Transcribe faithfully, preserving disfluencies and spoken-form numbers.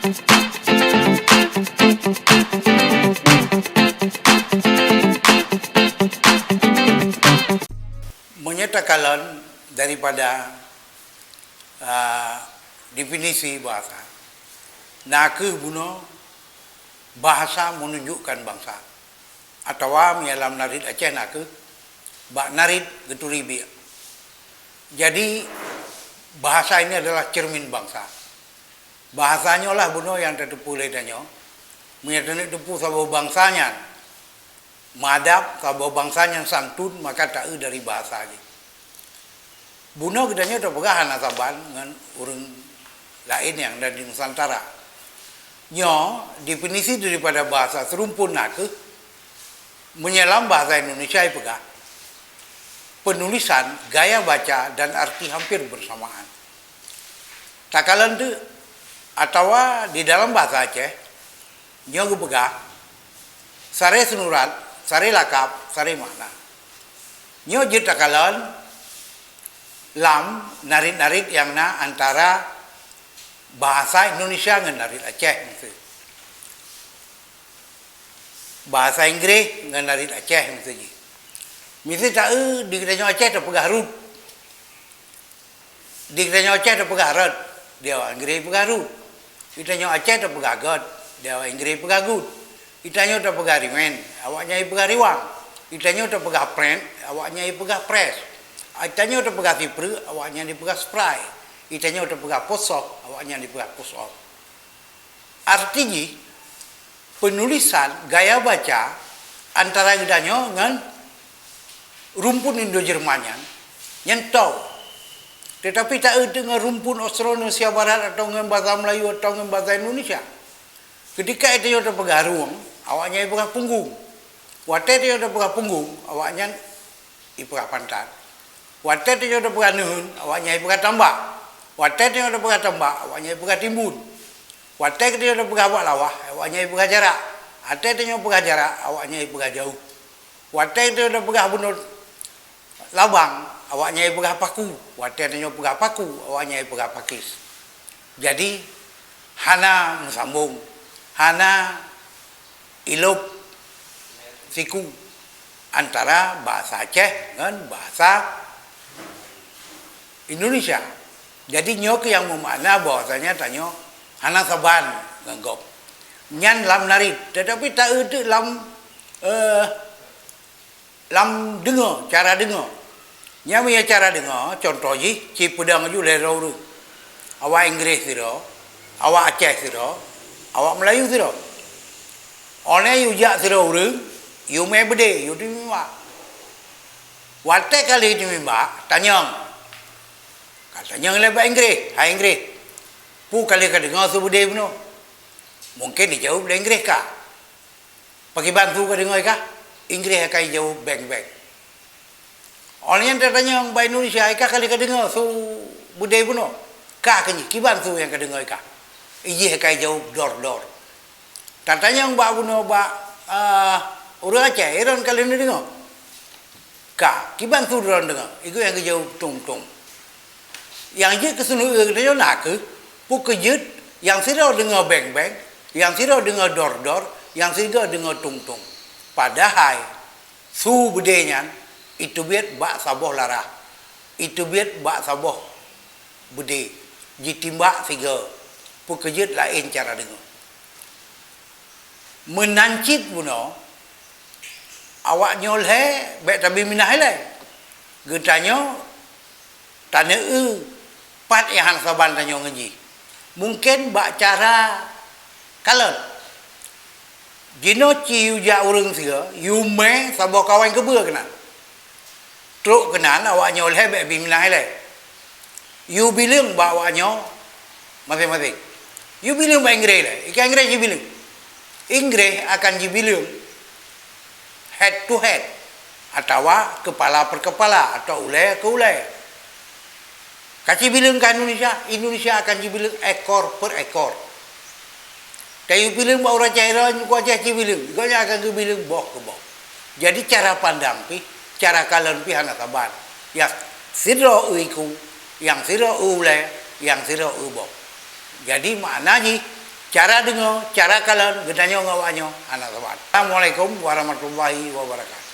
Meunyoe takalon daripada, a, definisi bahasa, na kheueh bunoe bahasa menunjukkan bangsa. Atawa meunyoe lam narit Aceh na kheueh, bak narit geuturi biek. Jadi, bahasa ini adalah cermin bangsa. Bahasa nyoe lah bunoe nyang tateupeue lé tanyoe. Meunyoe taneuk teupeue saboh bangsa nyan meuadab, saboh bangsa nyan santun, maka taeu dari bahasa jih. Bunoe geutanyoe tapeugah hana saban ngon ureuëng laén nyang na di Nusantara. Nyoe definisi daripada bahasa seurumpun na kheueh, meunyoe lam bahasa Indonesia ipeugah, penulisan, gaya baca, dan arti hampir bersamaan. Takalon teuk, atawa di dalam bahasa Aceh, nyoe geupeugah, saré seunurat, saré lakab, saré makna. Nyoe jeuet takalon lam narit-narit nyang na antara bahasa Indonesia ngon narit Aceh miseue. Bahasa Inggréh ngon narit Aceh miseue jih. Miseue taeu di geutanyoe Aceh tapeugah rut. Di geutanyoe Aceh tapeugah rot, di awak Inggréh peugah rut. Di tanyoe Aceh tapeugah got, di awak Inggréh peugah gut. Di tanyoe tapeugah rimen, awak nyan peugah riwang. Di tanyoe tapeugah pret, awak nyan peugah pres. Di tanyoe tapeugah sipreuk, awak nyan peugah spray. Di tanyoe tapeugah posoh, awak nyan peugah posoh. Arti jih, penulisan gaya baca antara geutanyoe ngon rumpun Indo-Jerman nyan, nyan tho. Tetapi taeu teuk ngon rumpun Austronesia Barat atau ngon bahasa Melayu atau ngon bahasa Indonesia. Ketika tanyoe tapeugah rueng, awak nyan peugah punggung. Watée tanyoe tapeugah punggung, awak nyan ipeugah pantat. Watée tanyoe tapeugah neuheun, awak nyan ipeugah tambak. Watée tanyoe tapeugah tambak, awak nyan ipeugah timbun. Watée tanyoe tapeugah bak lawah, awak nyan ipeugah jarak. Watée tanyoe peugah jarak, awak nyan ipeugah jauh. Watée tanyoe tapeugah bunoe labang, awak nyan ipeugah paku. Watée tanyoe peugah paku, awak nyan ipeugah pakis. Jadi, hana meusambong, hana ilop siku antara bahasa Aceh ngon bahasa Indonesia. Jadi, nyoe keuh nyang meumakna bahwasanya tanyoe hana saban ngon gob. Nyan lam narit, tetapi taeu teuk lam, eh, lam deungoe, cara deungoe. Nyan meunyoe cara deungoe, cuntoh jih, ci peudong ju lhée droe ureuëng. Awak Inggréh sidroe, awak Aceh sidroe, awak Meulayu sidroe. Óh lheueh yue jak sidroe ureuëng, yue mé beudé, yue teumimbak. Watée ka lheueh teumimbak, tanyong. Ka tanyong lé bak Inggréh, "Hai Inggréh, peue ka lheueh ka deungoe su beudé bunoe?" Mungken jijaweueb lé Inggréh ka. Pakriban su ka deungoe i kah? Inggréh ka ijaweueb beng-beng. Óh lheueh nyan tatanyong bak Indonesia, i kah ka lheueh ka deungoe su beudé bunoe? Ka keuh nyoe, kiban su nyang ka deungoe i kah? Ijih ka ijaweueb dor-dor. Tatanyong bak bunoe bak, ah, ureuëng Aceh, i droen ka lheueh neudeungoe? Ka, kiban su droen deungoe? Igoe nyang geujaweueb tong-tong. Nyang jeuet keu seunuéue geutanyoe na kheueh, peu kheueh jeuet nyang sidroe deungoe beng-beng, nyang sidroe deungoe dor-dor, nyang sigoe deungoe tong-tong. Padahai su beudé nyan iteubiet bak saboh larah, iteubiet bak saboh beudé, jitimbak sigoe, peu kheueh jeuet laén cara deungoe. Meunan cit bunoe, awak nyoe lhée bék tabi minah ilée. Geutanyoe taneueu pat nyang hana saban tanyoe ngon jih. Mungken bak cara kalon. Jinoe ci yue jak ureuëng sigoe, yue mé saboh kawan keubeue keunan. Trok keunan awak nyoe lhée bék bi minah ilée. Yue bileueng bak awak nyoe maséng-maséng. Yue bileueng bak Inggréh ilée, i kah Inggréh jibileueng. Inggréh akan jibileueng head to head, atawa kepala per kepala, atau ulée keu ulée. Ka jibileueng keu Indonesia, Indonesia akan jibileueng ekor per ekor. Ka yue bileueng bak ureuëng Aceh, ureuëng Aceh jibileueng, gobnyan akan geubileueng boh keu boh. Jadi, cara pandang pih, cara kalon pih hana saban. Nyang sidroe eu iku, nyang sidroe eu ulée, nyang sidroe eu boh. Jadi, makna jih, Cara deungoe, cara kalon, geutanyoe ngon awaknyoe hana saban. Assalamualaikum warahmatullahi wabarakatuh.